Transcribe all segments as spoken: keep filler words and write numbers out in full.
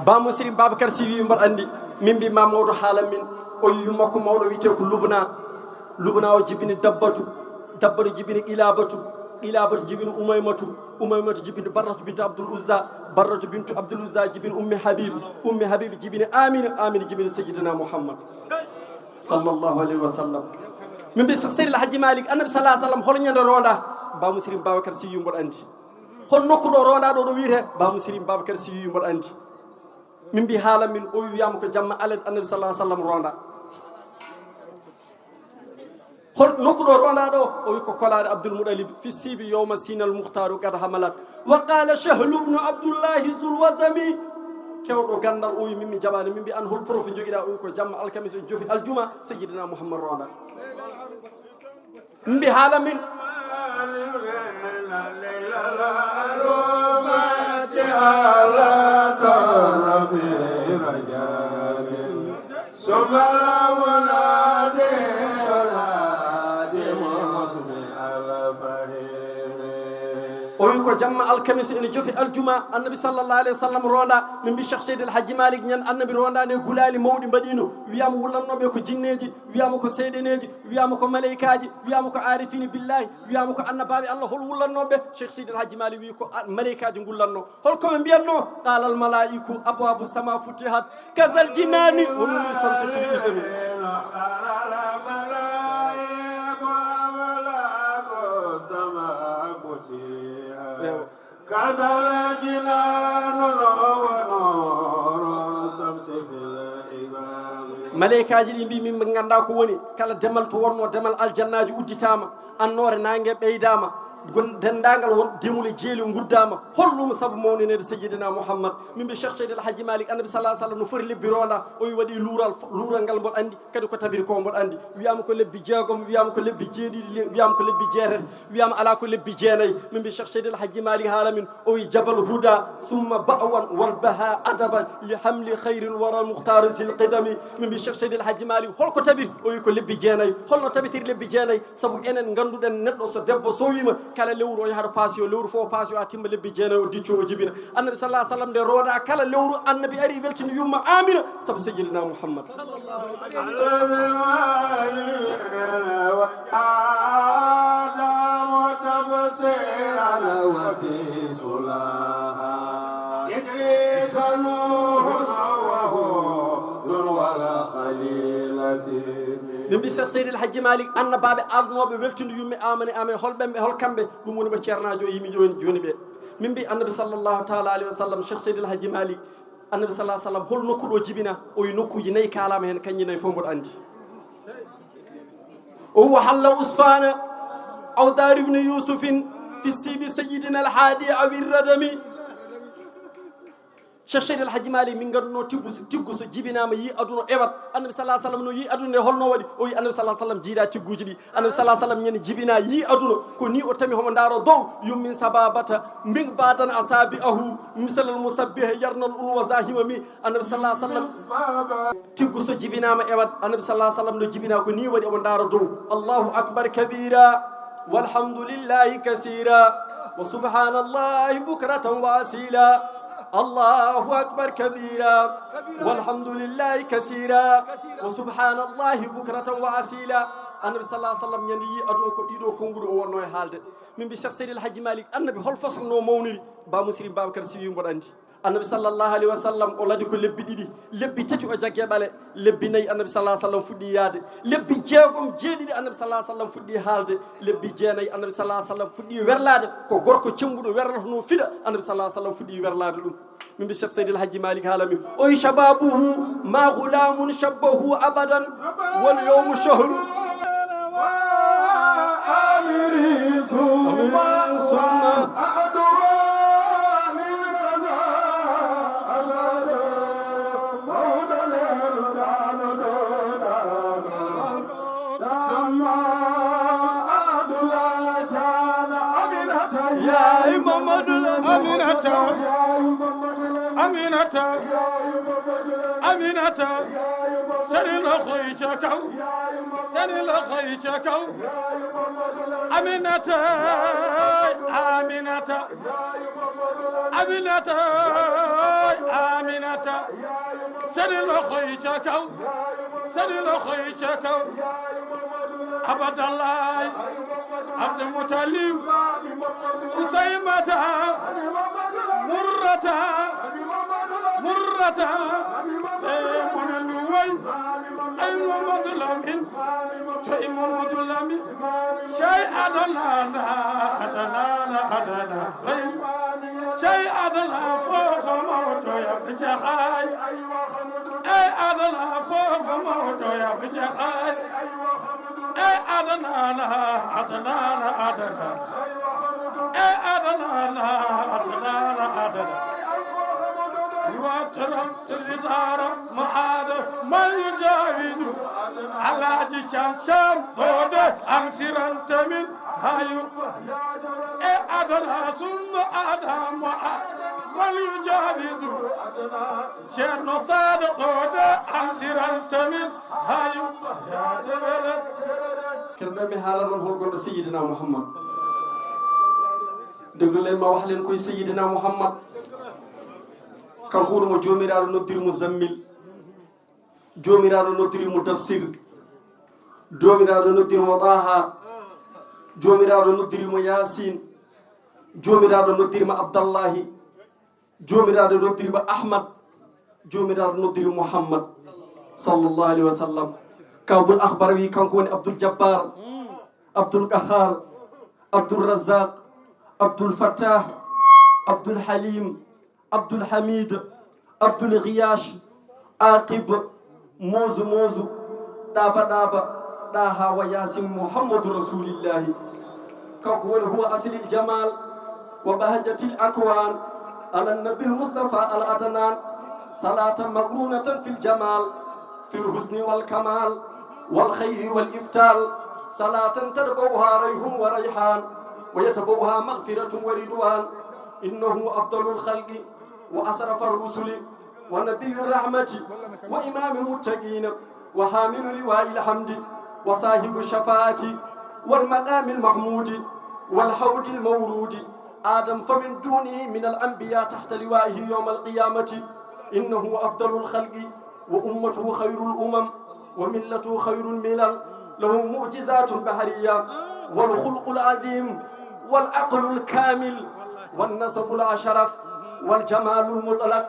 Baamu Sirim Babacar Si wi mboɗo anndi, min mbi ma mawɗo haala min, o wi yumma ko mawɗo wiyetee ko Lubna. Lubna o jibini Dabbatu, Dabbatu jibini Qilabatu, Qilabatu jibini Umaymatu, Umaymatu jibini Barratu bintu Abdul Uzza, Barratu bintu Abdul Uzza jibini Ummi Habib, Ummi Habib jibini Amina, Amina jibini Sayyidina Muhammad sallallahu alayhi wa sallam. Min mbi Seydil Hajji Malik, Annabi sallallahu alayhi wa sallam, hol ñande ronda? Baamu Sirim Babacar Si wi mboɗo anndi. Hol nokku ɗo ronda ɗo, ɗo wiyetee? Baamu Sirim Babacar Si wi mboɗo anndi. Min mbi haala min, o wi wiyama ko jamma alet Annabi sallallahu alayhi wa sallam ronda. Hol nokku ɗo ronda ɗo? O wi ko kolaɗe Abdul Mudalib, fi sibi yawma sinal mukhtaru qad hamalat. Wa qala Sahlu ibn Abdullahi Zul Wazami. Kewɗo gandal, o wi min mi jaɓani, min mbi an hol prof jogiɗa? O wi ko jamma alkamis e jofi aljuma Sayyidina Muhammad ronda. Mbi haala min. O wi ko jamma alkamis ene jofi aljuma Annabi sallallahu alayhi wa sallam ronda. Min mbi Cheikh Seydi El Hadji Malick ñande Annabi rondani e gulali mawɗi mbaɗino, wiyama wullannoɓe ko jinneji, wiyama ko seyɗeneji, wiyama ko maleykaji, wiyama ko arifini billahi, wiyama ko annabaɓe Allah. Hol wullannoɓe? Cheikh Seydi El Hadji Malick wi ko a-, maleykaji ngullanno. Hol ko ɓe mbiyatno? Qala al malaiku abwabu sama futihat kazal jinani wa nuru samsi fil izami. Ewa. Maleykaji ɗi mbi min ɓe ganda ko woni, kala demal to wonno demal aljannaji udditama, annore nangue ɓeydama, gon-, dendagal won demule jeeli guddama. Holɗum sabu mawninede Sayyidina Muhammad? Min mbi Cheikh Seydi El Hadji Malick, Annabi sallallahu alayhi wa sallam no foti lebbi ronda, o wi waɗi luural, luural ngal mboɗo anndi, kadi ko tabiri ko mboɗo anndi. Wiyama ko lebbi jeegom, wiyama ko lebbi jeeɗiɗi, le-, wiyama ko lebbi jeetati, wiyama ala ko lebbi jeenayi. Min mbi Cheikh Seydi El Hadji Malick haala min, o wi jabal huda summa ba'wan wal baha adaban li hamli khayril wara al mukhtar zil qidami. Min mbi Cheikh Seydi El Hadji Malick hol ko tabiri? O wi ko lebbi jeenayi. Holno tabitiri lebbi jeenayi? Sabu enen ngannduɗen neɗɗo so debbo sowima, kala lewru o yaha to paasi o, lewru fof o paasi o, haa timma lebbi jeenayi o dicco o jibina. Annabi sallallahu alayhi wa sallam nde ronda kala lewru Annabi ari weltini yumma Amina sabu Sayyidina Muhammad. Min mbi Cheikh Seydi El Hadji Malick, annabaaɓe arnooɓe weltude yumma Amina, Amina, hol ɓen ɓe, hol kamɓe? Ɗum woni ɓe ceernaajo o yimi jooni, jooni ɓe. Min mbi Annabi sallallahu taala alayhi wa sallam, Cheikh Seydi El Hadji Malick, Annabi sallallahu alayhi wa sallam, hol nokku ɗo jibina? O wi nokkuuji nayi kaalaama heen, kañji nayi fof mboɗo anndi. O wi halla usfana aw dar ibni yusufin fi sibi sayyidina alhaadi aw irradami. Cheikh Seydi El Hadji Malick, min ngannduno tiggu, tiggu so jibinaama yi aduna ewat. Annabi sallallahu alayhi wa sallam no yi aduna nde, holno waɗi? O wi Annabi sallallahu alayhi wa sallam jiida tigguuji ɗi. Annabi sallallahu alayhi wa sallam ñande jibina yi aduna, ko ni o tami homo ndaaro dow, yummin sababata min badan asabi ahu misalal musabbihi yarnal ulwa zahimami. Annabi sallallahu alayhi wa sallam tiggu so jibinaama ewat, Annabi sallallahu alayhi wa sallam no jibina ko ni waɗi omo ndaaro dow. Allahu akbar kabira walhamdulillahi kasira wa subhanallahi bukratan wa asila. Allahu akbar kabira walhamdulillahi kasira wa subhanallahi bukratan wa asila. Annabi sallallahu alayhi wa sallam ñande yi aduna ko ɗiɗo konnguɗi o wonno e haalde. Min mbi Cheikh Seydi El Hadji Malick, Annabi hol façon no mawniri? Ba Muslim Babacar Sy wi mboɗo anndi. Annabi sallallahu alayhi wa sallam o ladi ko lebbi ɗiɗi, lebbi tati o jagge ɓale, lebbi nayi Annabi sallallahu alayhi wa sallam fuɗɗi yaade, lebbi jeegom jeeɗiɗi Annabi sallallahu alayhi wa sallam fuɗɗi haalde, lebbi jeenayi Annabi sallallahu alayhi wa sallam fuɗɗi werlaade, ko gorko cembuɗo werlotono fiɗa, Annabi sallallahu alayhi wa sallam fuɗɗi werlaade ɗum. Min mbi Cheikh Seydi El Hadji Malick haala min, o wi shababuhu ma ghulamun shabbahu abadan wal yawmu shahru. Aminata, Aminata, Aminata, sani loxo yi ca kaw, sani loxo yi ca kaw. Aminata, Aminata, Aminata. Seni loxo yi ca kaw, seni loxo yi ca kaw. Abdallah, Abdul Muttalib, Usaymata, Murrata, Murrata. E mona nu way, ay Mamadou Lamine, coy Mamadou Lamine. Sey Adnana, Adnana, Adnana. Sey Adnana, fofo mawɗo ya jaxay. Ey Adnana, fofo mawɗo ya jaxay. Ey Adnana, Adnana, Adnana. Ey Adnana, Adnana, Adnana. Wataram tilidara maada man yujawidu. Alaji Cam Cam ɗo de an siranta min hayu. E Adnana summa Adama man yujawidu. Ceerno Saado ɗo de an siranta min hayu. Kerɗo mi haala ɗon hol gonɗo Seyyidina Muhammad. Déglu leen ma wax leen koy Seyyidina Muhammad. Kanko woni mo Joomiraaɗo noddiri mo Zammil. Joomiraaɗo noddiri mo Tafsir. Joomiraaɗo noddiri mo Taha. Joomiraaɗo noddiri mo Yaasin. Joomiraaɗo noddiri mo Abdallahi. Joomiraaɗo noddiri mo Ahmad. Joomiraaɗo noddiri mo Muhammad, sallallahu alayhi wa sallam. Kaabul Akhbar wi kanko woni Abdul Jabbar, Abdul Qahhar, Abdul Razzaq, Abdul Fattah, Abdul Halim, Abdul Hamid, Abdul Ghiyash, Aqib, Mozu Mozu, Ɗaba Ɗaba, Ɗaha wa Yasin Muhammadu Rasulillahi. Kanko woni huwa aslil jamal wa bahjatil akwan, ala nabil Mustafa al Adnan, salatan maqrunatan fil jamal, fil husni wal kamal, wal khayri wal iftal, salatan tatba'uha rayhun wa rayhan, wa yataba'uha maghfiratun wa ridwan. Innahu afdalul khalqi وأشرف الرسل ونبي الرحمة وإمام المتقين وحامل لواء الحمد وصاحب الشفاعة والمقام المحمود والحوض المورود آدم فمن دونه من الأنبياء تحت لوائه يوم القيامة. إنه أفضل الخلق وأمته خير الأمم وملته خير الملل، له معجزات بحرية والخلق العظيم والعقل الكامل والنسب الأشرف والجمال المطلق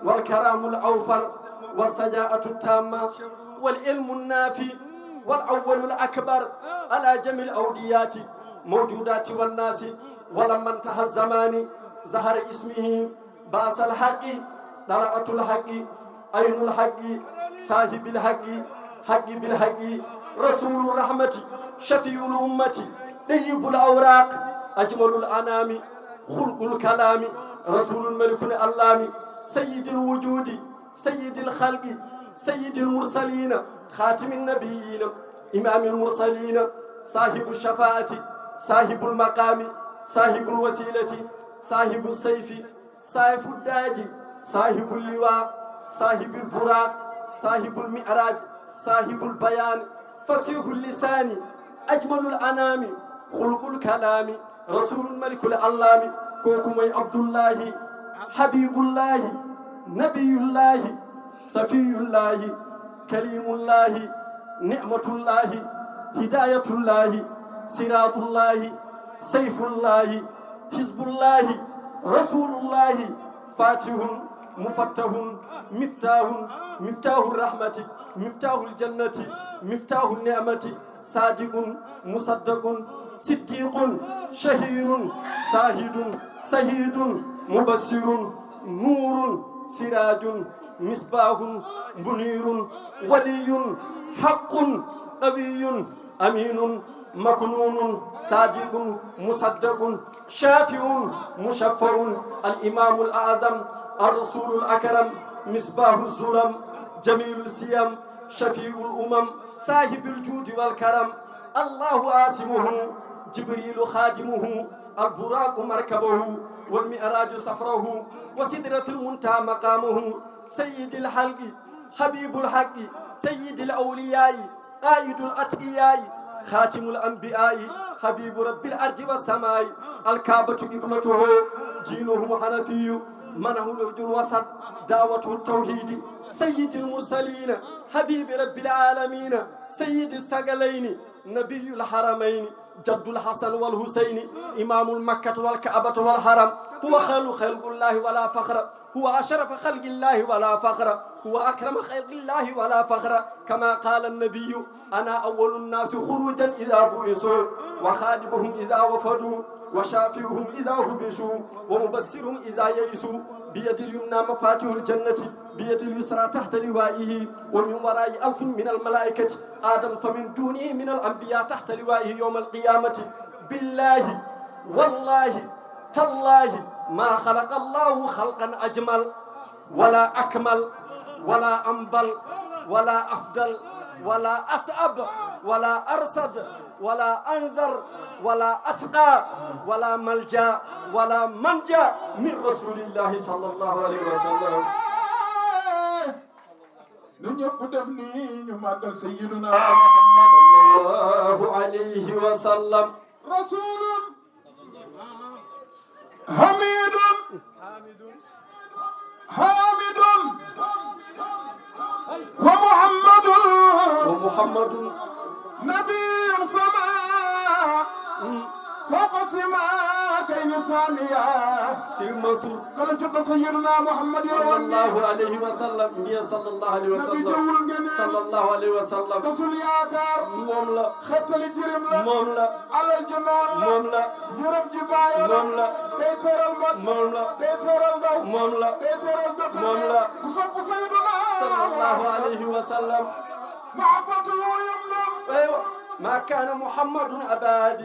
والكرم الأوفر والشجاعة التامة والعلم النافع والأول الأكبر على جميع الأوديات موجودات والناس. ولما انتهى الزمان ظهر اسمه بعث الحق، طلعة الحق، عين الحق، صاحب الحق، حق بالحق، رسول الرحمة، شفيع الأمة، طيب الأوراق، أجمل الأنام، خلق الكلام، رسول ملك الألام، سيد الوجود، سيد الخلق، سيد المرسلين، خاتم النبيين، إمام المرسلين، صاحب الشفاعة، صاحب المقام، صاحب الوسيلة، صاحب السيف، صاحب التاج، صاحب اللواء، صاحب البراق، صاحب المعراج، صاحب البيان، فصيح اللسان، أجمل الأنام، خلق الكلام، رسول الملك العلام. Kooku mooy Abdullahi, Habibullahi, Nabiyullahi, Safiyullahi, Kalimullahi, Ni'matullahi, Hidayatullahi, Siratullahi, Sayfullahi, Hizbullahi, Rasulullahi, Fatihun, Mufattahun, Miftahun, Miftahur Rahmati, Miftahul Jannati, Miftahun Ni'mati, Sadiqun, Musaddaqun, Siddiqun, Shahirun, Sahidun, Sahidun, Mubassirun, Nurun, Sirajun, Misbahun, Munirun, Waliyun, Haqqun, Qawiyun, Aminun, Maknunun, Sadiqun, Musaddaqun, Shafi'un, Mushaffa'un, Al-Imamul A'zam, Ar-Rasulul Akram, Misbahuz Zulam, Jamilus Siyam, Shafi'ul Umam, Sahibul Judi wal Karam, Allahu asimuhu, Jibrilu khadimuhu, Al-Buraqu markabuhu, wal Mi'raju safruhu, wa Sidratul Muntaha maqamuhu, Sayyidil Khalqi, Habibul Haqqi, Sayyidil Awliyai, Qaidul Atqiyai, Khatimul Anbiyai, Habibu Rabbil Ardi was Samai, Al Kabatu qiblatuhu, dinuhu Hanafiyu, منهج الوسط، دعوة التوحيد، سيد المرسلين، حبيب رب العالمين، سيد الثقلين، نبي الحرمين، جد الحسن والحسين، إمام المكة والكعبة والحرم، هو خير خلق الله ولا فخر، هو أشرف خلق الله ولا فخر، هو أكرم خلق الله ولا فخر، كما قال النبي: أنا أول الناس خروجا إذا بعثوا، وخادمهم إذا وفدوا، وشافعهم إذا هبسوا، ومبصرهم إذا يئسوا، بيد اليمنى مفاتيح الجنة، بيد اليسرى تحت لوائه، ومن ورائه ألف من الملائكة، آدم فمن دونه من الأنبياء تحت لوائه يوم القيامة. بالله والله تالله ما خلق الله خلقا أجمل ولا أكمل ولا أنبل ولا أفضل ولا أصعب ولا أرصد ولا أنذر ولا أتقى ولا ملجأ ولا منجا من رسول الله صلى الله عليه وسلم. Na ñëpp def ni ñu màggal Sayyiduna Muhammad. صلى الله عليه وسلم. رسول حميد حامد ومحمد ومحمد نبي سما فوق سما كين ساميا. Serigne Mansour Kala joɗɗo Sayyiduna Muhammad yo صلى wonde. الله عليه وسلم. Mbiya صلى الله عليه Nabi وسلم. jowul ngene. صلى الله عليه وسلم. Rasul yaakaar. Moom la. Xettali jirim la. Moom la. Alal ji moom la. Moom la. Yërëm ji baay la. Moom la. Day teral mag. Moom la. Day teral ndaw. Moom la. Day teral dëkk. Moom la. Ku sopp Sayyiduna. صلى الله عليه وسلم. Mahabbatu yemlul. أيوة. ما كان محمد أبا أحد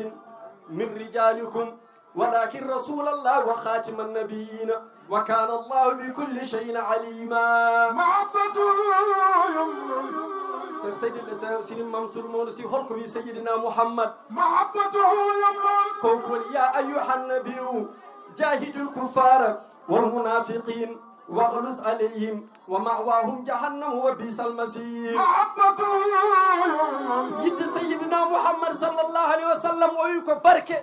من رجالكم ولكن رسول الله وخاتم النبيين وكان الله بكل شيء عليما. Mahabbatu yemlul. Seydi Serigne Mansour Maodo Sy, holko wi Sayyidina Muhammad? Mahabbatu yemlul. Ko woni: يا أيها النبي جاهد الكفار والمنافقين واغلظ عليهم ومأواهم جهنم وبئس المصير. Mahabbatu yemlul. Yidde Sayyidina Muhammad صلى الله عليه وسلم o wi ko barke.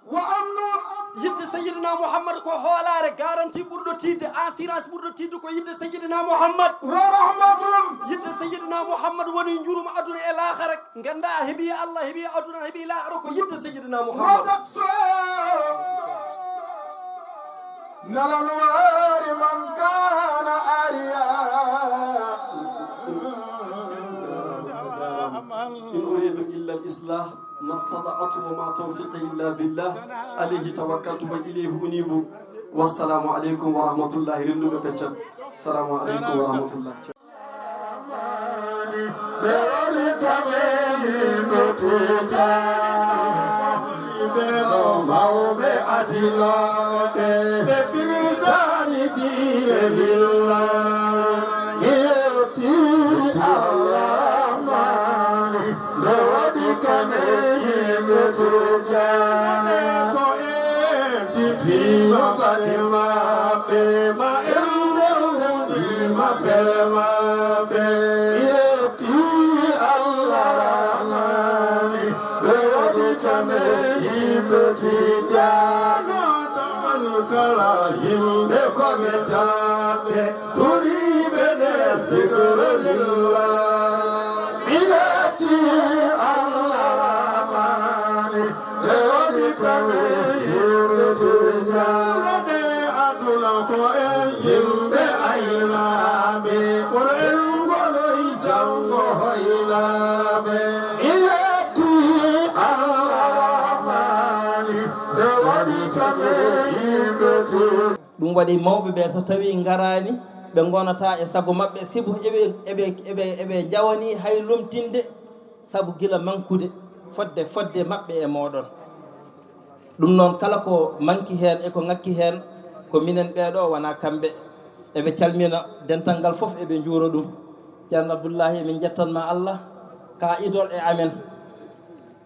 Wa amnul. Yidde Sayyidina Muhammad ko hoolaare, garanti ɓurɗo tiiɗde, assurance ɓurɗo tiiɗde ko yidde Sayyidina Muhammad. Wa rahmatun. Yidde Sayyidina Muhammad woni njurum aduna e laaxara. Ngannda a heɓi Allah, heɓi aduna, heɓi laaxara ko yidde Sayyidina Muhammad. Wadat so. Nalan wari man kana ariya. إن أريد إلا الإصلاح ما استطعت وما توفيقي إلا بالله عليه توكلت وإليه أنيب. والسلام عليكم ورحمة الله. Renndo ɓe peccat. السلام عليكم ورحمة الله. Mawɓe adilaaɓe ɓe ɓirdaani diine lillahi, yetti Allah maani nde waɗi kane yimɓe Tijjaani. Ko en tippima baɗe maɓɓe, ma en ndewndima pele maɓɓe, yetti Allah maani. Ɓe waɗi kame yimɓe Tijjaani. Tan kala yimɓe koɓe taɓɓe, turiiɓe nde fikro lillah. Mi yetti Allah maani. Ɓe waɗi kame yimɓe Tijjaani. Ɓe aduna ko en yimɓe aynaaɓe, kono en ngonoy janngo hoynaaɓe. Yetti Allah Rahmaani, ɓe waɗi kame yimɓe Tijjaani. Ɗum waɗi mawɓe ɓe, so tawii ngaraani, ɓe ngonataa e sago maɓɓe, sibu eɓe, eɓe, eɓe, eɓe njawanii hay lomtinde, sabu gila mankude fodde, fodde maɓɓe e mooɗon. Ɗum noon, kala ko manki heen e ko ŋakki heen, ko minen ɓee ɗoo, wonaa kamɓe. Eɓe calmina dental ngal fof, eɓe njuura ɗum. Ceerno Abdullaahi, emin njettan ma Allah, ka idol e amen.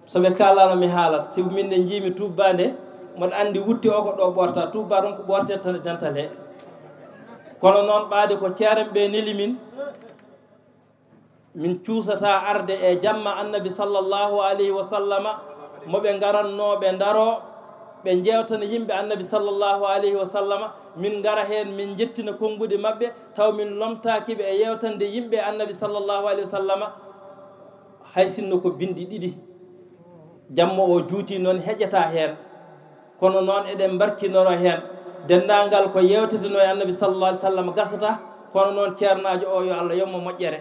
So ɓe kaalaano, mi haalat, sibu min nde njiimi tuubbaande, mboɗo anndi wutte o ko ɗo ɓoorta, tuubba ɗum ko ɓoorte tan e dental he. Kono noon, ɓaade ko ceeran ɓe neli min, min cuusataa arde e jamma Annabi sallallahu alayhi wa sallama, mo ɓe ngaratnoo, ɓe ndaroo, Ɓe njeewtana yimɓe Annabi sallallahu alayhi wa sallama, min ngara heen, min njettina konnguɗi maɓɓe, taw min lomtaaki ɓe e yeewtande yimɓe Annabi sallallahu alayhi wa sallama. Hay sinno ko binndi ɗiɗi, jamma o juuti noon, heƴataa heen, kono noon eɗen mbarkinoro heen. Denndaangal ko yeewtetenoo e Annabi sallallahu alayhi wa sallam gasata, kono noon ceernaajo o, yo Allah yommo moƴƴere.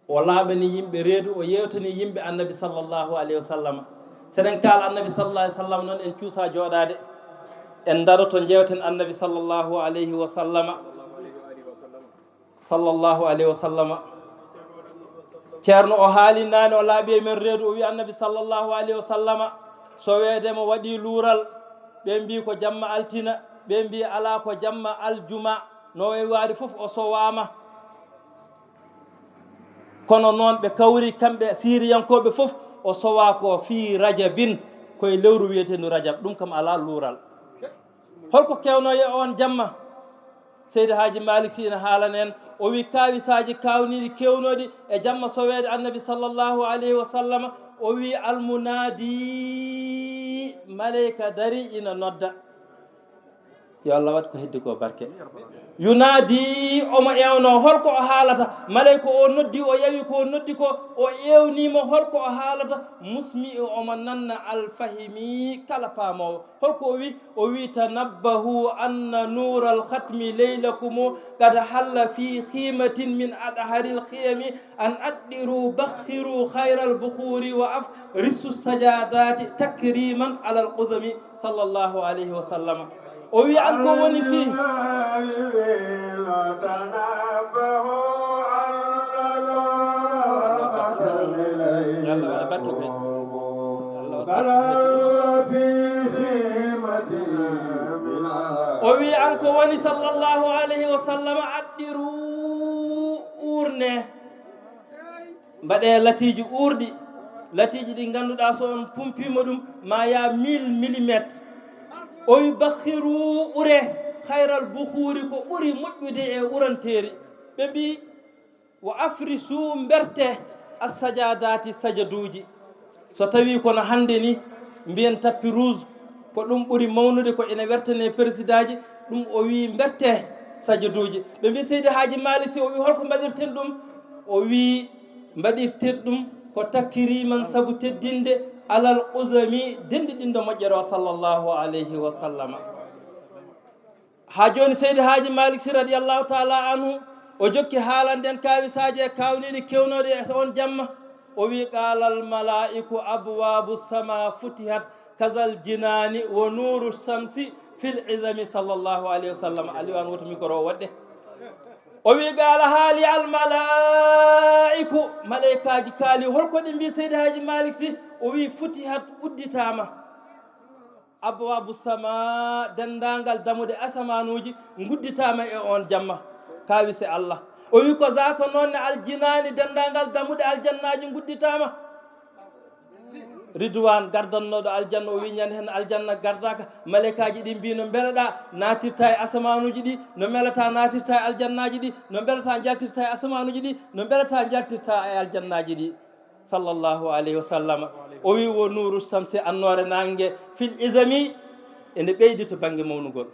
O laaɓani yimɓe reedu, o yeewtani yimɓe Annabi sallallahu alayhi wa sallam. Seɗen kaala Annabi sallallahu alayhi wa sallam noon, en cuusa jooɗaade, en daroto njeewten Annabi sallallahu alayhi wa sallama. Sallallahu alayhi wa sallama. Ceerno o haali naane, o laaɓi e men reedu, o wi Annabi sallallahu alayhi wa sallama, soweede mo waɗi luural, ɓe mbi ko jamma altina, ɓe mbi alaa, ko jamma aljuma, no way waari fof o sowaama. Kono noon ɓe kawri kamɓe Siiriyankooɓe fof, o sowaa ko fii rajabin, koye lewru wiyeteendu rajab, ɗum kam alaa luural. Holko kewnoo e oon jamma? Seydi Haaji Malik Sy ina haalana en, o wi kaawisaaji kaawniiɗi kewnooɗi e jamma soweede Annabi sallallahu alayhi wa sallama, o wi almunaadi, maleyka dari ina nodda. Yo Allah waɗ ko heddi ko barke. Yunaadi, omo ewnoo, holko o haalata? Maleyka o noddi, o yawi ko o noddi ko, o ewnii mo holko o haalata. Musmi, omo nanna, alfahimi, kala paamoowo. Holko o wi? O wi, tanabbahu anna nuural khatmi laylakum qad halla fi khimatin min adharil khiyami, an addiru bakhiru khayral bukhuri wa afrisu sajadati takriman alal qudami. Sallallahu alayhi wa sallama. O wi an ko woni fii. Yalla waɗa barke koy. Yalla waɗa barke koy. O wi an ko woni sallallahu alayhi wa sallam, addiru, uurne. Mbaɗee latiiji uurɗi, latiiji ɗi ngannduɗaa so on pumpiima ɗum ma yaa mille millimètres. O wi bakhiru, ure, khayral bukhuri, ko ɓuri moƴƴude e uranteeri. Ɓe mbi, wa afrisu, mberte, as sajadaati, sajaduuji. So tawii kono hannde ni mbiyen tapis rouge, ko ɗum ɓuri mawnude ko ene wertane présidentji, ɗum o wi mberte sajaduuji. Ɓe mbi Seydi Haaji Maalik Si, o wi holko mbaɗirten ɗum? O wi mbaɗirten ɗum ko takkiriman sabu teddinde alal qudami denɗiɗinɗo moƴƴere o sallallahu alayhi wa sallama. Haa jooni Seydi Haaji Maalik Si radiyallahu taala anhu, o jokki haalande en kaawisaaji e kaawniiɗi kewnooɗi e on jamma. O wi, qaalal malaa'iku abwaabu sama futihat kazal jinaani wa nuuru shamsi fil izami sallallahu alayhi wa sallam. Aliwan woto mikoro o waɗde. O wi, qaala, haali al malaa'iku, malaykaaji kaali, holko ɗi mbi Seydi Haaji Maalik Si? O wi, futihat, udditaama. Abwaabu sama, denndaangal damuɗe asamaanuuji ngudditaama e on jamma. Kaawise Allah. O wi, ko zaaka noon ne aljinaani, denndaangal damuɗe aljannaaji ngudditaama. Ridwaan gardannooɗo aljanna, o wi ñande heen aljanna gardaaka, malaykaaji ɗi mbi no mbelaɗaa naatirta e asamaanuuji ɗi, no mbelataa naatirta e aljannaaji ɗi, no mbelataa njaltirta e asamaanuuji ɗi, no mbelataa njaltirta e aljannaaji ɗi. Sallallahu alayhi wa sallama. O wi, wo nuuru shamsi, annoore naange, fil izami, ene ɓeydi to bannge mawnugol.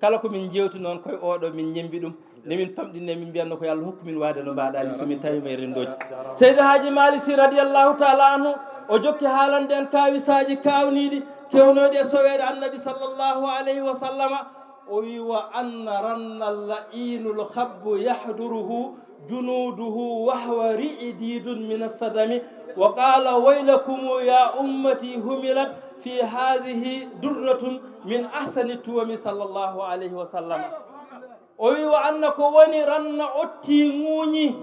Kala ko min njeewti noon koye oɗo, min ñemmbi ɗum. Nde min pamɗinne, min mbiyanno ko yo Allah hokku min waade no mbaɗaani so min tawiima e renndooji. Seydi Haaji Maalik Si radiyallahu taala anhu, o jokki haalande en kaawisaaji kaawniiɗi, kewnooɗi e soweede Annabi sallallahu alayhi wa sallama. O wi, wa anna ranna al-la'iinu al-khabbu yahduruhu junuuduhu wa huwa ri'ididun min as-sadami. Wa qaala, waylakum ya ummati humilat fi haadhihi durratun min ahsani tuwami sallallahu alayhi wa sallam. O wi, wa anna ko woni ranna otti ŋuuñi.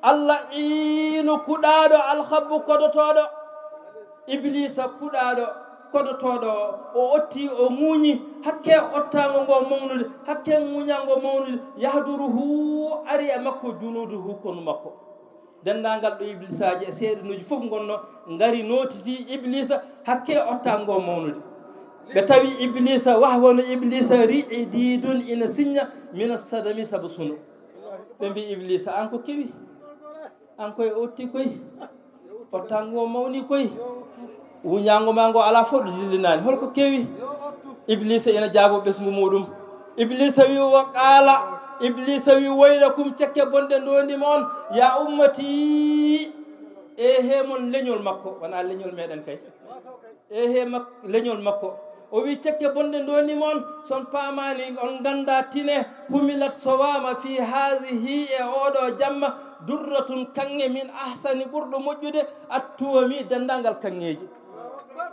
Al-la'iinu kuɗaaɗo, al-khabbu kodotooɗo. Ibliisa kuɗaaɗo, kodotooɗo o, o otti, o ŋuuñi, hakke ottaango ngo mawnude, hakke ŋuuñango mawnude, yahduruhu, ari e makko, junuuduhu, konu makko. Denndaangal ɗo Ibliisaaji e seeɗanuuji fof ngonno, ngari nootiti Ibliisa, hakke ottaango mawnude. Ɓe tawi Ibliisa, wahwa no Ibliisa ri'ididun ina siñña, mina sadami, sabu sunu. Ɓe mbi Ibliisa, an ko kewi? An koye otti koy, ottaango mawni koy. Wuñaango maa ngo alaa fof ɗo dillinaani. Holko kewi? Ibliisa ina jaabo ɓesngu muuɗum. Ibliisa wi, wa qaala, Ibliisa wi, waylakum, cekke bonɗe ndonii ma on, ya ummati. Ehe mon leñol makko, wonaa leñol meɗen kay. Ehe mak-, leñol makko. O wi, cekke bonɗe ndonii ma on, so on paamaani, on nganndaa tine, humilat sowaama fi haadihi, e oɗo jamma, durratun, kaŋŋe, min ahsani, ɓurɗo moƴƴude, attuwami, denndaangal kaŋŋeeji.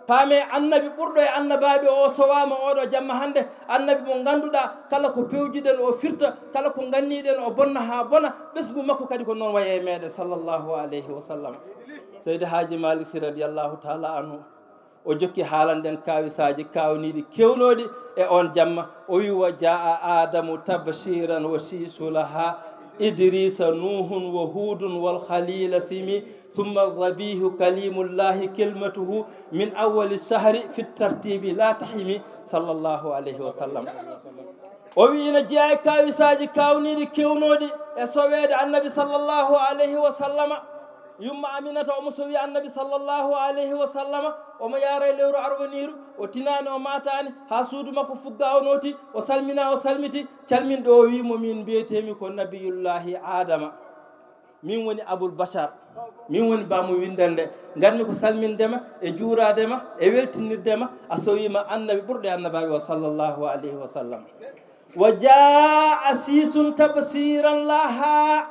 Paame, annabi ɓurɗo e annabaaɓe o sowaama oɗo jamma hannde, annabi mo ngannduɗaa kala ko pewjuɗen o firta, kala ko nganniɗen o bonna haa bona, ɓesngu makko kadi ko noon wayi e meɗen, sallallahu alayhi wa sallam. Seydi Haaji Maalik Si radiyallahu taala anhu, o jokki haalanden kaawisaaji kaawniiɗi keewnooɗi e oon jamma. O wi, wa jaa Aadamu tabshiran wa shiisu laha, Idriisa Nuuhun wa Huudun wal Khaliila simi, summa dhabiihu kalimullahi kilmatuhu min awwali shahri fi tartibi la tahimi, sallallahu alayhi wa sallam. O wi ina jeyaa e kaawisaaji kaawniiɗi keewnooɗi e soweede annabi sallallahu alayhi wa sallama. Yumma Aminata omo sowi annabi sallallahu alayhi wa sallama, omo yaara e lewru arwaniiru, o tinaani, o maataani, haa suudu makko fugga o nooti, o salmina, o salmiti, calminɗo o wi mo, min mbiyeteemi ko Nabiyullahi Aadama. Min woni Abul Bashar, min woni baamu winndannde. Ngarmi ko salmindema e juuraadema e weltinirdema, a sowiima annabi ɓurɗo e annabaaɓe o, sallallahu alayhi wa sallam. Wa jaa shiisun tabshiran laha.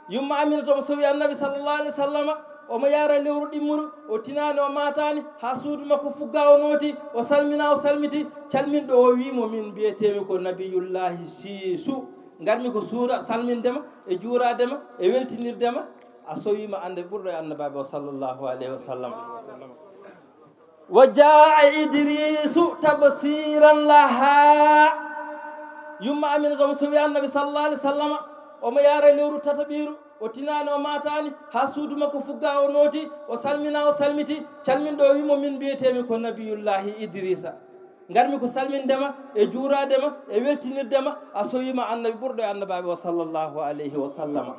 Yumma Aminata omo sowi annabi sallallahu alayhi wa sallama, omo yaara lewru ɗimmuru, o tinaani, o maataani, haa suudu makko fugga o nooti, o salmina, o salmiti, calminɗo o wi mo, min mbiyeteemi ko Nabiyullahi Shiisu. Ngarmi ko suura salmindema e juuraadema e weltinirdema, a sowiima annabi ɓurɗo e annabaaɓe o, sallallahu alayhi wa sallam. Wa jaa Idriisu tabsiran laha. Yumma Aminata omo sowi annabi sallallahu alayhi wa sallama, omo yaara e lewru tataɓiiru, o tinaani, o maataani, haa suudu makko fugga o nooti, o salmina, o salmiti, calminɗo o wi mo, min mbiyeteemi ko Nabiyullahi Idriisa. Ngarmi ko salmindema e juuraadema e weltinirdema, a sowiima annabi ɓurɗo e annabaaɓe o, sallallahu alayhi wa sallama.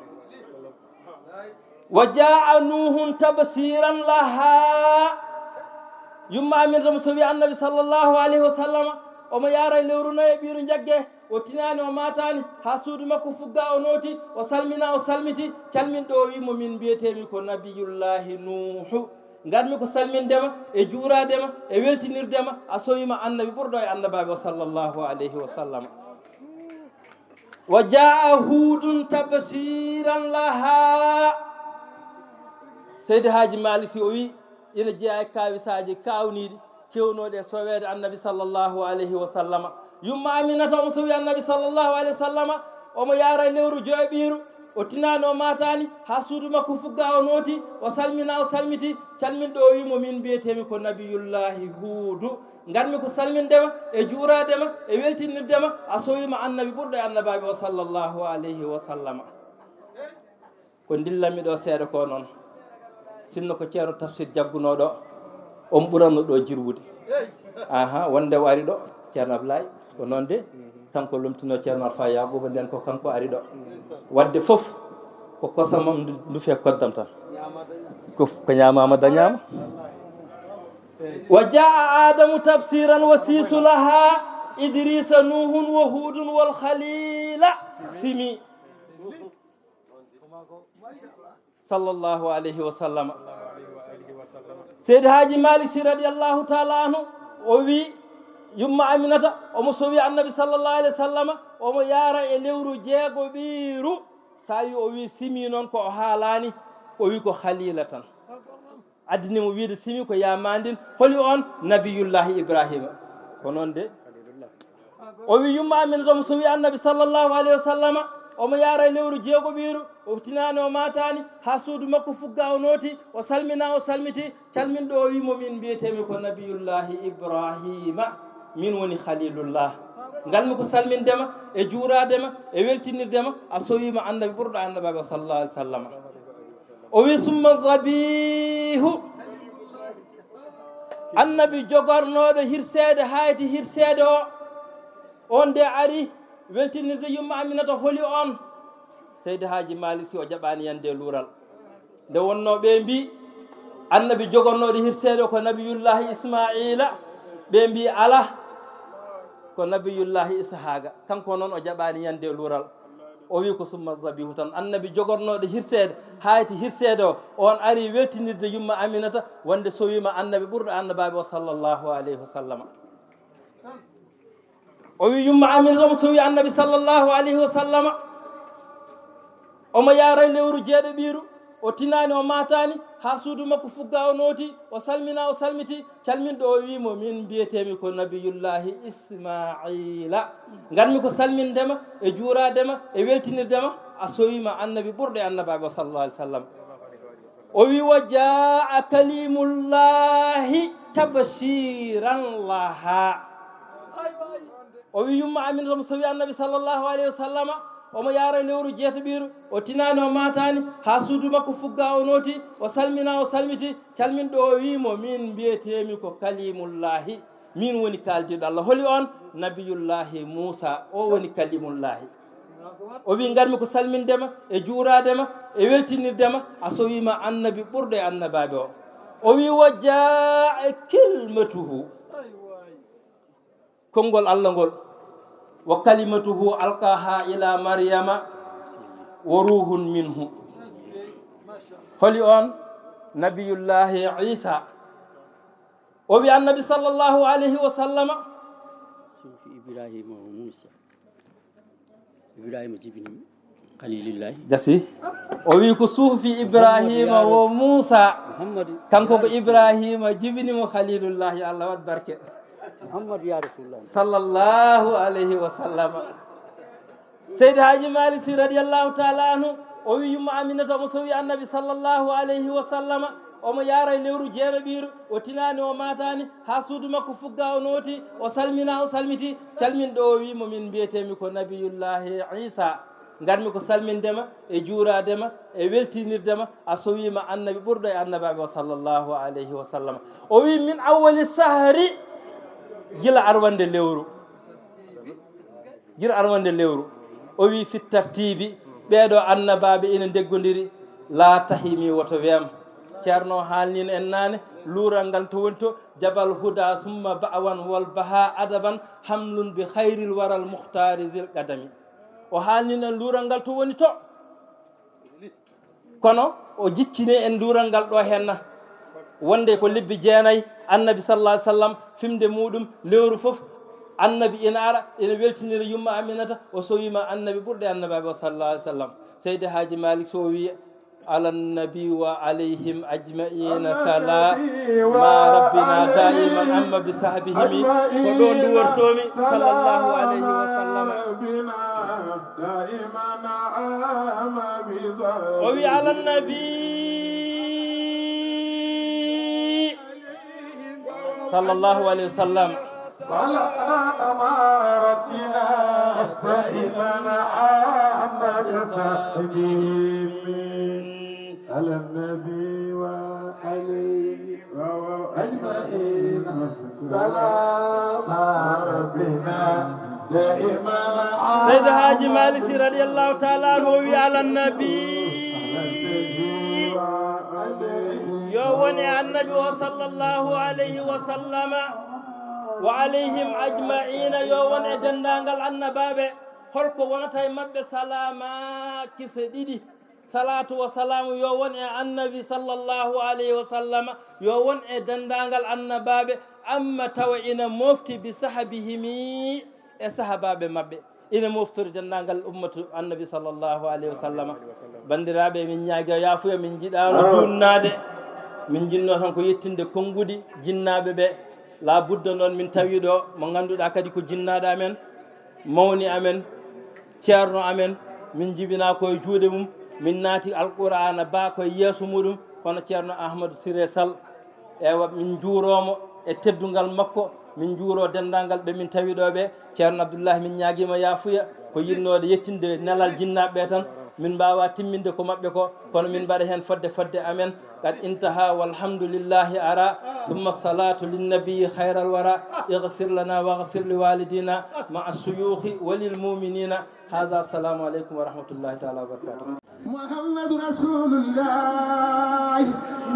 Wa jaa Nuuhun tabsiran laha. Yumma Aminata omo sowi annabi sallallahu alayhi wa sallama, omo yaara e lewru nayaɓiiru njagge, o tinaani, o maataani, haa suudu makko fugga o nooti, o salmina, o salmiti, calminɗo o wi mo, min mbiyeteemi ko Nabiyullahi Nuuhu. Ngarmi ko salmindema e juuraadema e weltinirdema, a sowiima annabi ɓurɗo e annabaaɓe o, sallallahu alayhi wa sallama. Wa jaa Huudun tabsiran laha. Seydi Haaji Maalik Si o wi, ina jeyaa e kaawisaaji kaawniiɗi keewnooɗi e soweede annabi sallallahu alayhi wa sallama. Yumma Aminata omo sowi annabi sallallahu alayhi wa sallama, omo yaara e lewru joyaɓiiru, o tinaani, o maataani, haa suudu makko fugga o nooti, o salmina, o salmiti, calminɗo o wi mo, min mbiyeteemi ko Nabiyullahi Huudu. Ngarmi ko salmindema e juuraadema e weltinirdema, a sowiima annabi ɓurɗo e annabaaɓe o, sallallahu alayhi wa sallama. Ko ndillanmi ɗo seeɗa ko noon, sinno ko Ceerno Tafsir jaggunoo ɗo, on ɓuranno ɗo jirwude. Aha, wonde o ari ɗo, Ceerno Ablaye, ko noon de, kanko lomtinoo Ceerno Alfa Yaaquuba, nden ko kanko ari ɗo. Wadde fof, ko kosamam ndu, ndu fee koddam tan. Ko, ko ñaamaama dañaama. Wa jaa Aadamu tabsiran wa siisu laha, Idriisa Nuuhun wa Huudun wal Khaliila simi. Sallallahu alayhi wa sallama. Seydi Haaji Maalik Si radiyallahu taala anhu, o wi, yumma Aminata omo sowi annabi sallallahu alayhi wa sallama, omo yaara e lewru jeegoɓiiru. Sa wi o wi simi noon, ko o haalaani, o wi ko Khaliila tan. Addini mo wiide simi ko yamandin. Holi on? Nabiyullahi Ibrahima. Ko noon de. O wi yumma Aminata omo sowi annabi sallallahu alayhi wa sallama, omo yaara e lewru jeegoɓiiru, o tinaani, o maataani, haa suudu makko fugga o nooti, o salmina, o salmiti, calminɗo o wi mo, min mbiyeteemi ko Nabiyullahi Ibrahima, min woni Khalilullah. Ngalmi ko salmindema e juuraadema e weltinirdema, a sowiima annabi ɓurɗo annabaaɓe sallallahu alayhi wa sallama. O wi, summa dhabihu, annabi jogornooɗo hirseede, hayti hirseede o, on de ari weltinirde yumma Aminata, holi on? Seydi Haaji Maalik Si o jaɓaani yande luural. Nde wonnoo ɓe mbi, Annabi jogornooɗo hirseede o ko nabiyullahi Ismaila. Ɓe mbi alaa, ko nabiyullahi Ishaqa. Kanko noon o jaɓaani yande e luural. O wi ko summa zabihu tan. Annabi jogornooɗo hirseede, hayti hirseede o, on ari weltinirde yumma Aminata, wonde sowima annabi ɓurɗo annabaaɓe o, sallallahu alayhi wa sallama. O wi yumma Aminata omo sowi annabi, sallallahu alayhi wa sallama. Omo yaaray lewru jeeɗaɓiiru, o tinaani, o maataani, haa suudu makko fugga o nooti, o salmina, o salmiti. Calminɗo o wi mo, min mbiyeteemi ko nabiyullahi Ismaila. Nganmi ko salmindema e juuradema e weltinirdema, a sowima annabi ɓurɗo e annabaaɓe o, sallallahu alayhi wa sallam. O wi, wa jaa kalimullahi tabshiran laha. O wi yumma Aminata omo sowi annabi, sallallahu alayhi wa sallama, omo yaara e lewru jeetaɓiiru, o tinaani, o maataani, haa suudu makko fugga o nooti, o salmina, o salmiti. Calminɗo o wi mo, min mbiyeteemi ko kalimullahi. Min woni kaaldiiɗo Allah. Holi on? Nabiyullahi Muusa, o woni kalimullahi. O wi, ngarmi ko salmindema e juuradema e weltinirdema, a sowima annabi ɓurɗo e annabaaɓe o. O wi, wa jaa kilmatuhu. Konngol Allah ngol. Wa kalimatuhu alqaha ila Maryama wa ruhun minhu. Holi on? Nabiyullahi Isa. O wi annabi, sallallahu alayhi wa sallama. Sufi Ibrahima wa Musa. Ibrahima jibinimo Khalilullahi. Gasi. O wi ko sufi Ibrahima wo Musa. Muhammadu. Kanko ko Ibrahima jibinimo Khalilullahi. Allah waɗ barke. Muhammadu ya Rasulullah. Sallallahu alayhi wa sallama. Seydi Haaji Malik Si radiyallahu taala anhu, o wi yumma Aminata omo sowi annabi, sallallahu alayhi wa sallama, omo yaara e lewru jeeɗaɓiiru, o tinaani, o maataani, haa suudu makko fugga o nooti, o salmina, o salmiti. Calminɗo o wi mo, min mbiyeteemi ko nabiyullahi Isa. Ngarmi ko salmindema e juuradema e weltinirdema, a sowima annabi ɓurɗo e annabaaɓe o, sallallahu alayhi wa sallama. O wi min awwali sahri, gila arwande lewru. Gila arwande lewru. O wi fi tartibi, ɓeeɗo annabaaɓe ina ndeggodiri, laa tahimi, woto weem. Ceerno o haalnino en naane luural ngal to woni to, jabal huda summa ba'wan wal baha adaban, hamlun bi khayril waral muhtari zil qadami. O haalnino en luural ngal to woni to. Kono o jiccini en luural ngal ɗo henna, wonde ko lebbi jeenay, annabi, sallallahu alayhi wa sallam, fimde muɗum lewru fof, annabi ina ara, ina weltinira yumma Aminata, o sowima annabi ɓurɗo e annabaaɓe o, sallallahu alayhi wa sallam. Seydi Haaji Malik So wi, ala nabi wa alayhim ajmaina, ala nabi wa salama rabbina daiman, alayhim amma bi sahbihimi. Ko ɗo ajmaina, duwortomi, sallallahu alayhi wa sallam. Rabbina daiman amma bi sahbihimi. O wi, ala nabi, sallallahu alayhi wa sallam. Salama rabbina daiman amma bi sahbihimi. Ala nabi wa alayhi wa ajmaina. Salama rabbina daiman. Seydi Haaji Malik Si radiyallahu taala anhu o wi, ala nabi, yo won e annabi o, sallallahu alayhi wa sallama, wa alayhim ajmaina, yo won e denndaangal annabaaɓe. Holko wonata e maɓɓe? Salama kise ɗiɗi. Salaatu wa salaamu yo won e annabi, sallallahu alayhi wa sallama, yo won e denndaangal annabaaɓe, amma tawa ina mofti bi sahabihimi, e sahabaaɓe maɓɓe, ina moftori denndaangal ummatu annabi, sallallahu alayhi wa sallama. Banndiraaɓe, min ñaaga yaafuya, min njiɗaano juunnaade, min njinnoo tan ko yettinde konnguɗi jinnaaɓe ɓe. Laa budda noon min tawi ɗo mo ngannduɗaa kadi ko jinnaaɗo amen, mawni amen, ceerno amen, min njibinaa ko e juuɗe mum, min naati Alqur'aana ba ko e yeeso muɗum, hono Ceerno Ahmadu Siré Sall. Ewa, min njuuroo mo e teddungal makko, min njuuroo denndaangal ɓe min tawi ɗo ɓe. Ceerno Abdullahi, min ñaagiima yaafuya, ko yiɗnooɗo yettinde nelal jinnaaɓe ɓe tan. Min mbaawaa timminde ko maɓɓe ko, kono min mbaɗa heen fodde fodde amen. Qad intaha walhamdulillahi ara, thumma salatu linnabiyi khayral wara, ighfir lana waghfir li walidina ma'a suyukhi wa lil mu'minina. Hadha, assalamu alaikum wa rahmatullahi ta'ala wa barakatuh. Muhammadu Rasulullahi,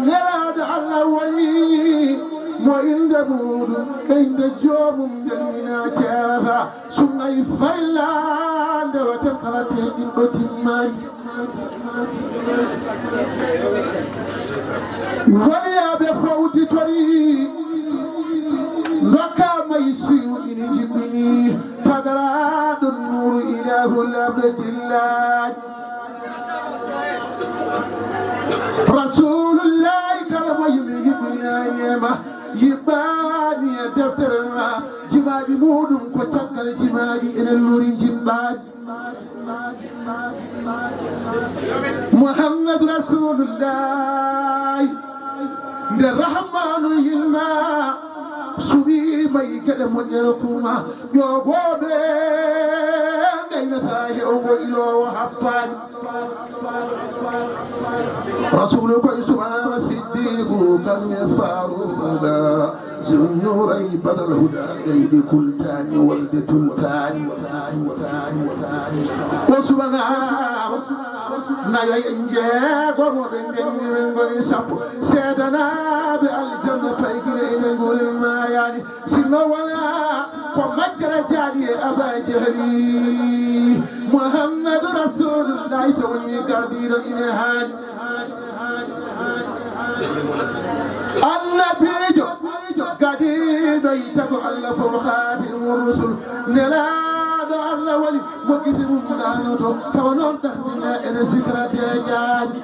nelaaɗo Allah woni mo innde muuɗum, innde joomum belɗinaa ceerata. Sunna e farilla ndewaten kala teeɗinɗo timmaani. Waliyaaɓe fawtitori, ndokkaama e siru ina jiɓɓini, tagaraaɗo nuuru ilaahu laamɗo jillaani. Rasulullahi kala mo yimi yiɗɗinaani e ma, yiɓɓaani e deftere ma, jimaaɗi muuɗum ko caggal jimaaɗi ene lori jiɓɓaani. Muhammadu Rasulullahi, nde Rahmanu yinma, suɓiima e geɗe moƴƴere kuma, ƴoogooɓe ngaynataa heewgo iloowo happaani. Rasulu koye suɓanaama siddiiqu, kam e faaruuga, zunnuuray badal huda, gayɗi kultaani wolde tultaani. O suɓanaama nayo e jeegomo, ɓe ndenndi men ngoni sappo, seedanaaɓe aljanna paygine ene nguri maayaani. Sinno wonaa ko majjere jaaɗi e Aba Jahli, Muhammadu Rasulullahi so woni gardiiɗo ine haani. Annabiijo gadiiɗo e tago Allah fof, Khaatimu Rusul, nelaaɗo Allah woni mo gite mum ɗaanoto, tawa noon darnde nde ene zikra deeƴaani.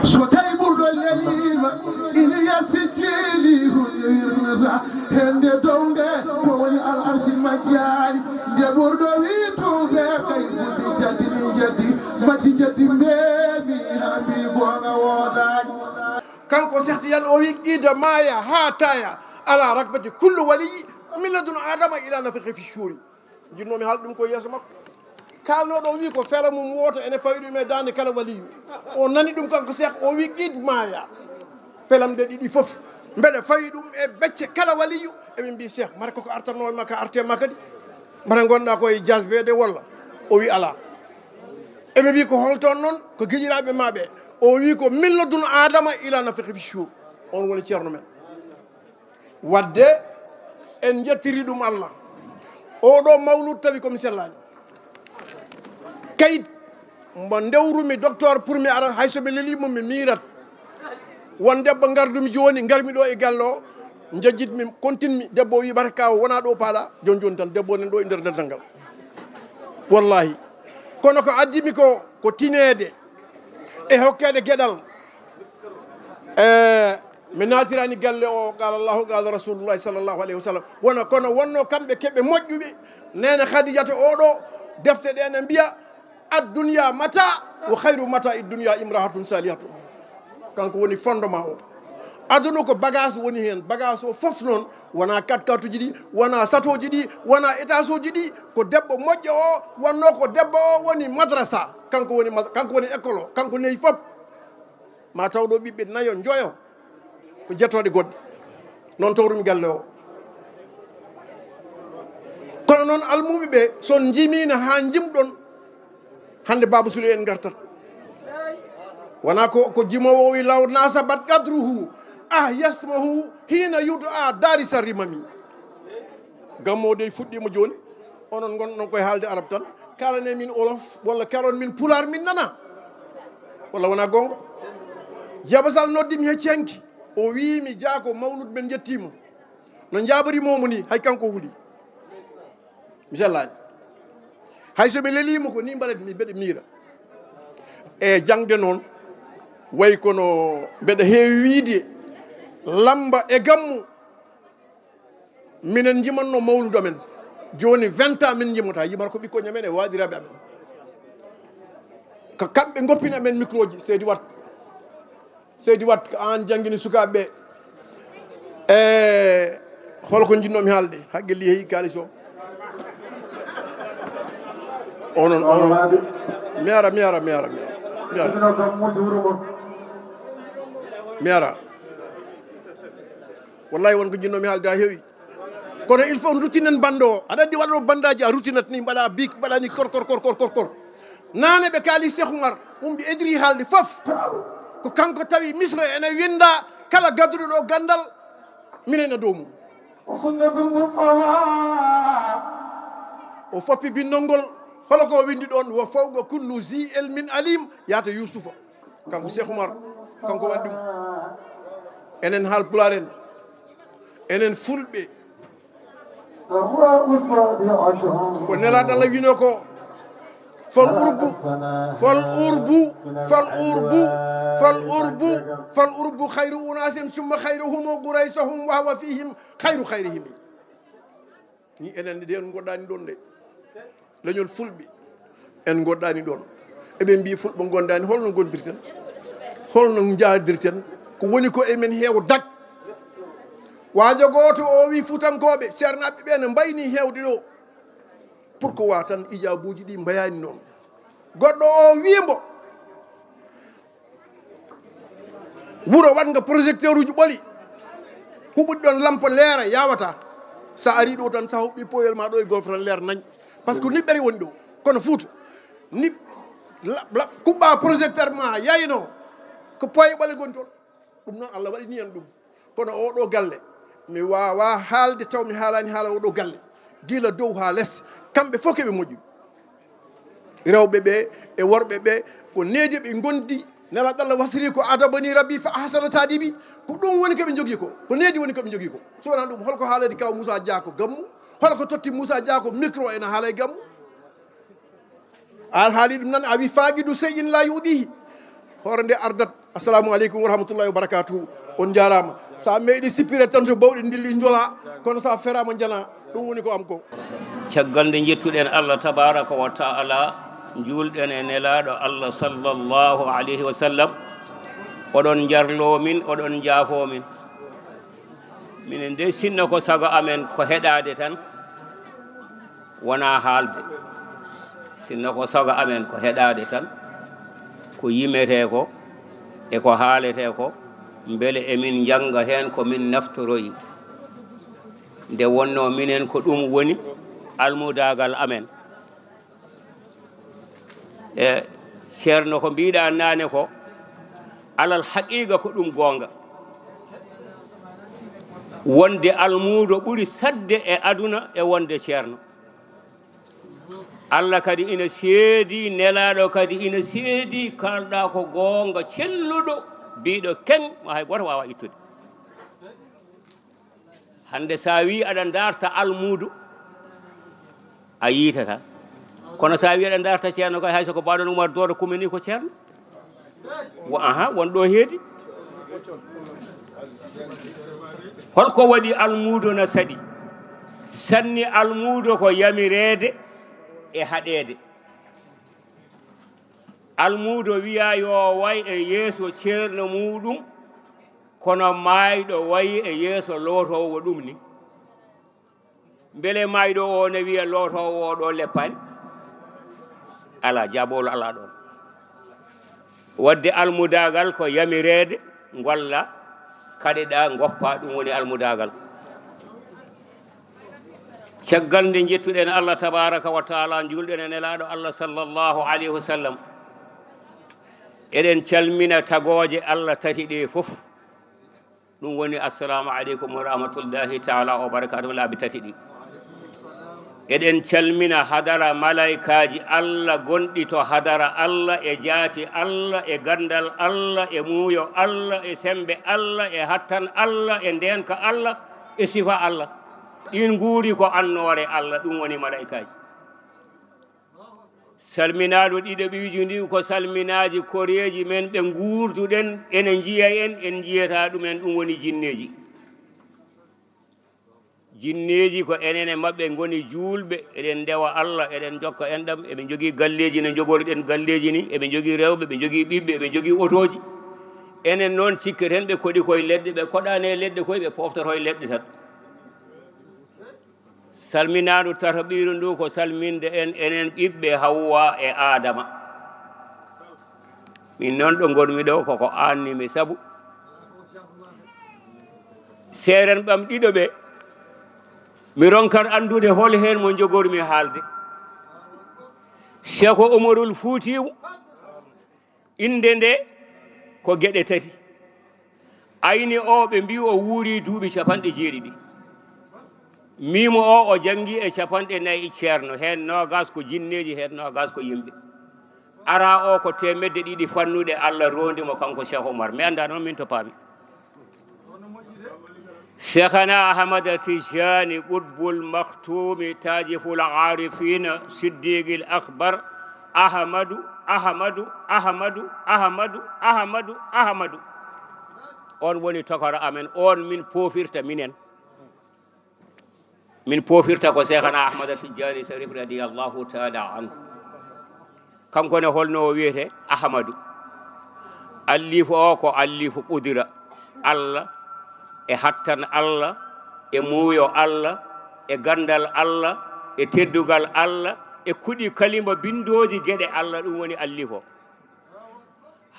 So tawi ɓurɗo leliima, ina yasi jeeli hunde wirnata hende dow nde, ko woni al arsi majjaani. Nde ɓurɗo wi tuuɓe kay buddi jaddi min jaddi, majji jaddi mbeemi haa mbi goonga woodaani. Kanko Cheikh Tidiane o wi qiida maaya haa taaya, ala rakbati kullu waliyi, min ladun Adama ila nafikhi fi shuri. Jinnoomi haalde ɗum ko yeeso makko. Kaalnooɗo o wi ko feere mum wooto ene fawi ɗum e daande kala waliyu. O nani ɗum kanko Seex, o wi qid maaya. Pelamɗe ɗiɗi fof mbeɗa fawi ɗum e becce kala waliyu. Eɓe mbi Seex, mara koko artanoo ma ka arte ma kadi. Mara ngonɗa ko e jasbeede walla? O wi alaa. Eɓe mbi ko holtoon noon? Ko giƴiraaɓe ma ɓe. O wi ko min ladun Adama ila nafikhi fi shur. On woni ceerno men. Wadde en njettiri ɗum Allah. Oɗo mawlud tawi ko mi sellaani. Kayit mbo ndewrumi docteur pour mi ara, hay so mi leli mo mi miirat. Won debbo ngardumi jooni, ngarmi ɗo e galle o, njejjitmi, kontinmi, debbo o wi barka o wona ɗo paaɗa, joni joni tan debbo o nen ɗo e nder dental ngal. Wallahi. Kono ko addimi ko, ko tineede e hokkeede geɗal. E mi naatirani galle o, qala Allahu, qala Rasulullahi sallallahu alayhi wa sallam. Wona, kono wonno kamɓe keɓe moƴƴuɓe. Neene Khadijata oɗo, defte ɗe ne mbiya, "Ad-dunya mata, wa khayru mata id-dunya imrahatun salihatun." Kanko woni fondement o. Aduna ko bagage woni heen. Bagage o fof noon, wona quatre-quatre uji ɗi, wona satoji ɗi, wona étage uji ɗi. Ko debbo moƴƴo o, wonno ko debbo o woni madrasa. Kanko woni mad-, kanko woni école o, kanko neyi fof. Ma taw ɗo ɓiɓɓe nayo, njoyo, ko jettooɗe goɗɗe. Noon tawrumi galle o. Kono noon almuɓe ɓe, so on njimiino haa njimɗon, hannde Baaba Sule en ngartat. Wona ko, ko jimoowo o wi, "Law nasabat qadruhu, ah yasmahu hina yuda darisa rimami." Gammo o dey fuɗɗiima jooni, onon ngonɗon koye haalde arab tan. Kaalane min olof, walla kaalon min pulaar, min nana. Walla wona goonga? Jaba Sall noddi mi he cenki, o wii mi, "Jaako, mawlud men njettiima." No njaabori moomo ni, hay kanko huli. Mi sellaani. Hay so mi leliima ko ni mbaɗa mi mbeɗa miira. E jaŋde noon, way kono mbeɗa heewi wiide lamba e gammu. Minen njimatno mawludu amen. Jooni vingt ans min njimata, yimata ko ɓikkoñ amen e waaɗiraaɓe amen. Ko kamɓe ngoppini amen micro ji, Seydi Wat. Seydi Wat, ko aan janngini sukaaɓe ɓe. E hol ko njinnoomi haalde? Haqqe liyehi kaalis o. Onon, onon. Mi ara, mi ara, mi ara, mi ara. Mi ara. Mi ara. Wallahi won ko njinnoomi haalde haa heewi. Kono il faut ruttinen bande o. Aɗa anndi waɗano bandaji a ruttinat ni, mbaɗa bik, mbaɗa ni kor, kor, kor, kor, kor, kor. Naane ɓe kaali Cheikh Oumar, umbi edri haalde fof. Ko kanko tawi Misra ene winnda kala gadduɗo ɗo ganndal, minen e dow mum. وسنة المصطفى O foppi binndol ngol, holo ko o winndi ɗoon, "Wa fawqa kullu zi ilmin alim", yaata Yuusufa. Kanko Cheikh Oumar, kanko waɗi ɗum. Enen Haalpulaar en, enen Fulɓe, الراء صادعة ko Nelaaɗo Allah wino ko, "Fal urbu, fal urbu, fal urbu, fal urbu, fal urbu khayru unasin summa khayruhum quraysahum wa huwa fihim khayru khayrihim." Ni enen de en ngoɗɗani ɗon de. Leñol Fulɓe en ngoɗɗani ɗon. Eɓe mbi Fulɓe gondani, holno gondirten? Holno njaadirten? Ko woni ko emen heewa dak. Waajo gooto o wi Fuutankooɓe, ceernaaɓe ɓe ne mbayni heewde ɗo. Pourquoi tan ijaabuuji ɗi mbayani noon? Goɗɗo o wi mbo, wuro waɗnga projecteur uji ɓoli, huɓuɗi ɗon lampe leera, yawata. Sa ari ɗo tan, sa huɓɓi poyel ma ɗo e golf tan, leer nañ. Parce que niɓɓere woni ɗo. Kono Fuuta, ni la- la- kuɓɓa projecteur ma yayno, ko poye ɓole goni toon. Ɗum noon Allah waɗini en ɗum. Kono oɗo galle, mi wawa haalde taw mi haalani haala oɗo galle, gila dow ha les. Kamɓe fof keɓe moƴƴu, rewɓe ɓe e worɓe ɓe, ko needi ɓe gondi. Nelaɗo Allah wasiri ko: "Adabani rabbi fa ahsana tadibi." Ko ɗum woni koɓe jogui ko, ko needi woni koɓe jogui ko. So wona ɗum, holko haalani kaw Moussa Dia ko gammu? Holko totti Moussa Dia ko micro ena haala e gammu? An haali ɗum nan, a wi: "Faqidu shay'in la yu'dihi." Hoore nde ardat. Assalamu aleykum wa rahmatullahi wa barakatuhu. On jarama. Sa meeɗi sippire tan, so bawɗe dilli jola, kono sa ferama jana. Ɗum woni ko am ko. Caggal nde jettuɗen Allah tabaraka wa taala, juulɗen e nelaɗo Allah sallallahu alayhi wa sallam, oɗon jarlo min, oɗon jaafo min. Minen de, sinno ko sago amen ko heɗade tan, wona haalde. Sinno ko sago amen ko heɗade tan, ko yimete ko e ko haalete ko, mbele emin jannga heen ko min naftoroyi. Nde wonno minen ko ɗum woni almudagal amen. E ceerno, ko mbiɗa naane ko, alal haqiqa ko ɗum goonga. Wonde almuudo ɓuri saɗde e aduna e wonde ceerno. Allah kadi ina seedi, nelaɗo kadi ina seedi, kalɗa ko goonga, celluɗo, biɗo keng, hay goto wawa ittude. Hande sa wi aɗa darta almuudo, a yiitata. Kono sa wi aɗa darta ceerno kay, hay so ko baɗon Umar Doodo kumini ko ceerno. Wo-, aha, won ɗo heedi. Holko waɗi almuudo na saɗi? Sanni almuudo ko yamireede e haɗeede. Almuudo wiya yo way e yeeso ceerno muɗum, kono maayɗo way e yeeso lootowo ɗum ni. Mbele maayɗo o ne wiya lootowo o ɗo leppani? Ala, jaabolo ala ɗon. Wadde almudagal ko yamireede, ngolla, kaɗeɗa, goppa, ɗum woni almudagal. Caggal nde jettuɗen Allah tabaraka wa taala, juulɗen e nelaɗo Allah sallallahu alayhi wa sallam, eɗen calmina tagooje Allah tati ɗe fof. Ɗum woni: "Assalamu aleykum wa rahmatullahi taala wa barakatuh", laabi tati ɗi. Eɗen calmina hadara malaykaaji Allah gonɗi to hadara Allah, e jaati Allah, e ganndal Allah, e muuyo Allah, e semmbe Allah, e hattan Allah, e ndeenka Allah, e sifa Allah. Ɗin nguuri ko annoore Allah, ɗum woni malaykaaji. Salminaaɗo ɗiɗo ɓiiji ndi ko salminaaji koreeji men ɓe nguurduɗen, ene njiya en, en njiyata ɗumen, ɗum woni jinneeji. Jinneeji ko enen e maɓɓe ngoni juulɓe, eɗen ndewa Allah, eɗen jokka enɗam, eɓe njogii galleeji no njogoriɗen galleeji ni, eɓe njogii rewɓe, ɓe njogii ɓiɓɓe, eɓe njogii otooji. Enen noon cikketen ɓe koɗi koye leɗɗe, ɓe koɗaani e leɗɗe koye, ɓe poftoto e leɗɗe tan. Salminaandu tataɓiiru ndu ko salminde en, enen ɓiɓɓe Hawwa e Aadama. Min noon ɗo ngonmi ɗo koko aanni mi sabu. Seeren ɓam ɗiɗo ɓe, mi ronkat anndude hol heen mo njogormi haalde. Cheikh Umarul Fuutiyu, innde nde ko geɗe tati. Ayni o, ɓe mbi o wuuri duuɓi capanɗe jeeɗiɗi. Miimo o, o janngi e capanɗe nayi e ceerno, heen noogas ko jinneeji, heen noogas ko yimɓe. Ara o ko teemedde ɗiɗi fannuɗe Allah roondi mo kanko Cheikh Oumar. Mi annda noon min to paami. Cheikhana Ahmada Tijani Qutbul Makhtumi Tajiful Arifina Siddiqil Akbar Ahmadu, Ahmadu, Ahmadu, Ahmadu, Ahmadu, Ahmadu. On woni tokara amen, on min pofirta minen. Min pofirta ko Cheikhana Ahmada Tijani Sharif radiyallahu ta'ala anhu. Kanko ne holno o wiyete? Ahmadu. Allifu o ko allifu qudira. Allah, e hattan Allah, e muuyo Allah, e gandal Allah, e teddugal Allah, e kuɗi kalima bindooji geɗe Allah, ɗum woni allifu o.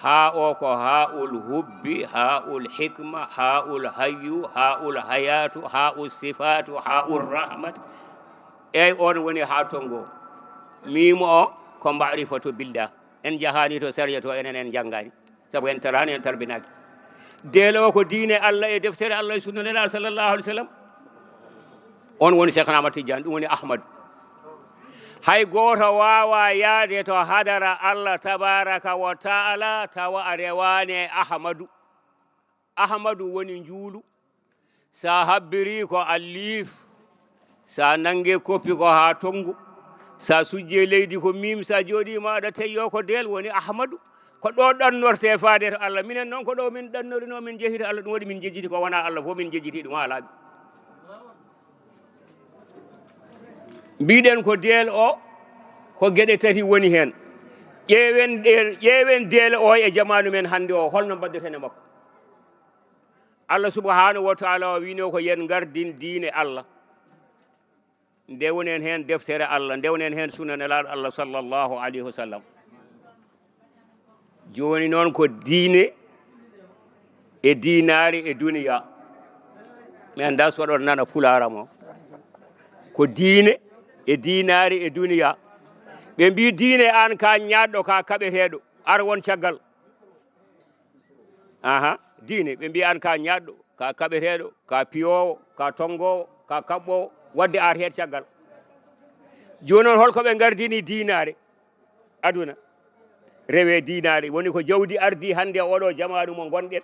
Haa o ko haa ul hubbi, haa ul hikma, haa ul hayyu, haa ul hayatu, haa ul sifatu, haa ul rahmat. Eyyi, on woni haa tongo. Miimo o ko ma'rifatu billah. En jahaani to sariya to, enen en janngani. Sabu en taraani, en tarbinaaki. Deel o ko diine Allah e deftere Allah e sunna Nelaaɗo sallallahu alaihi wasallam. On woni Cheikhna Ahmad Tidiane, ɗum woni Ahmadu. Hay gooto waawa yaade to hadara Allah tabaraka wa ta'ala tawa a rewaani e Ahmadu. Ahmadu woni njuulu. Sa habbiri ko allif, sa nange koppi ko haa tongu, sa sujje leydi ko mim, sa jooɗiima aɗa teyyo ko deel woni Ahmadu. Ko ɗo ɗannorte faade to Allah. Minen noon ko ɗo min ɗannorino, min jehi to Allah. Ɗum waɗi min jejjiti ko wona Allah fof, min jejjiti ɗum haa laaɓi. Mbiɗen ko deel o, ko geɗe tati woni heen. Ƴeewen ɗe-, ƴeewen deel o e jamaanu men hannde o, holno mbaɗdeten e makko? Allah subhanahu wa ta'ala o wiino ko yen ngardin diine Allah. Ndewnen heen deftere Allah, ndewnen heen sunna Nelaaɗo Allah sallallahu alayhi wa sallam. Jooni noon ko diine e diinaari e duniya. Mi annda so oɗon nana pulaar am o. Ko diine e diinaari e duniya. Ɓe mbi diine an ka ñaaɗɗo, ka kaɓeteeɗo, ar won caggal. Aha, diine, ɓe mbi an ka ñaaɗɗo, ka kaɓeteeɗo, ka piyoowo, ka tonngoowo, ka kaɓɓoowo, wadde ar heed caggal. Jooni noon, holko ɓe ngardini diinaare? Aduna. Rewe diinaare. Woni ko jawdi ardi hannde oɗo jamaanu mo ngonɗen.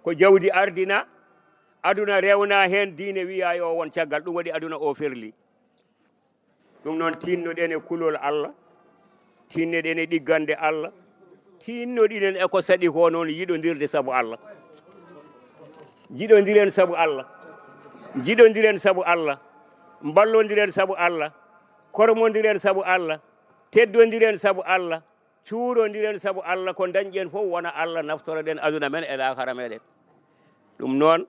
Ko jawdi ardina, aduna rewna heen diine, wiya yo won caggal. Ɗum waɗi aduna o ferli. Ɗum noon, tinnoɗen e kulol Allah, tinnoɗen e ɗiggande Allah, tinnoɗiɗen e ko saɗi ko, noon yiɗondirde sabu Allah. Jiɗondiren sabu Allah, jiɗondiren sabu Allah, mballondiren sabu Allah, kormondiren sabu Allah, teddondiren sabu Allah, cuurondiren sabu Allah, ko dañɗen fof wona Allah, naftoroɗen aduna men e laakara meɗen. Ɗum noon,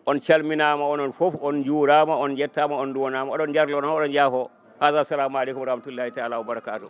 on calminaama, onon fof, on njuuraama, on njettaama, on nduwanaama, oɗon njarlo noon, oɗon njaafo. Hada, assalamu aleykum wa rahmatullahi taala wa barakatuh.